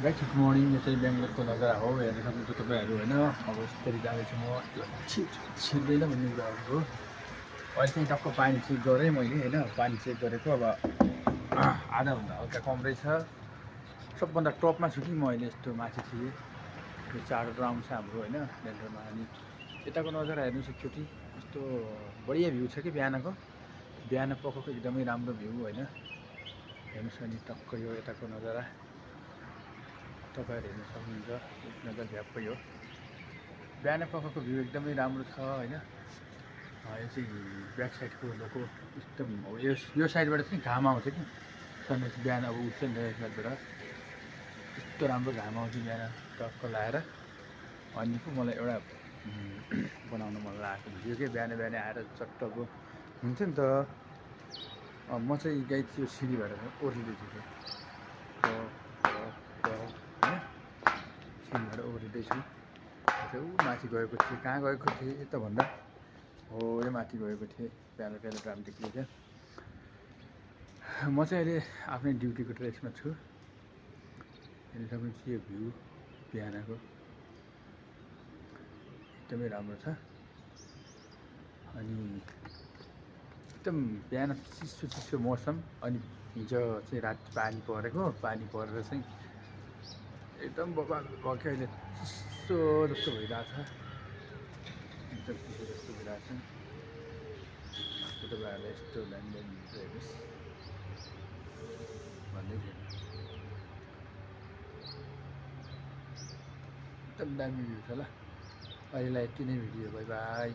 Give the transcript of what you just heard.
Guys good morning. यो चाहिँ बेङ्गलोरको नजारा हो, हेर्न सक्नुहुन्छ तपाईँहरू होइन। अब यसरी जाँदैछु म, छिर्दैन भन्ने कुराहरू हो। अहिले चाहिँ टक्क पानी चेक गरेँ मैले होइन, पानी चेक गरेको अब आधाभन्दा हल्का कम रहेछ। सबभन्दा टपमा छु कि म अहिले, यस्तो माथि थिएँ। यो चार ग्राउन्ड छ हाम्रो होइन बेङ्गलोरमा। अनि यताको नजारा हेर्नुहोस् एकचोटि, यस्तो बढिया भ्यू छ कि बिहान पखको एकदमै राम्रो भ्यू होइन। हेर्नुहोस् अनि टक्क यो यताको नजारा तपाईँहरू हेर्न सक्नुहुन्छ। एक नजर झ्याप्पै हो, बिहान पखको भ्यू एकदमै राम्रो छ होइन। यो चाहिँ ब्याक साइडको लोको एकदम हो, यो साइडबाट चाहिँ घाम आउँछ कि सनराइज बिहान अब उठ्छ नि त यो साइडबाट, यस्तो राम्रो घाम आउँछ बिहान टक्क लाएर। अनि पो मलाई एउटा बनाउन मन लागेको भिडियो के, बिहान आएर चट्ट अब हुन्छ नि त। म चाहिँ गाई त्यो सिँढीबाट ओर्लिँदैछु क्या, सिँढीबाट ओर्लिँदैछु। ऊ माथि गएको थिएँ, कहाँ गएको थिएँ त भन्दा हो यो माथि गएको थिएँ। प्यालो ड्राम देख्नु क्या। म चाहिँ अहिले आफ्नै ड्युटीको ड्रेसमा छु। हेर्न सक्नुहुन्छ यो भ्यू बिहानको एकदमै राम्रो छ। अनि एकदम बिहान चिसो मौसम। अनि हिजो चाहिँ राति पानी परेर चाहिँ एकदम बबाल भयो क्या। अहिले चिसो जस्तो भइरहेछ, एकदम चिसो जस्तो भइरहेछ। तपाईँहरूलाई यस्तो दामी हेर्नुहोस् भन्दै थियो, एकदम दामी भ्यू छ ल। अहिलेलाई यति नै भिडियो, बाई बाई।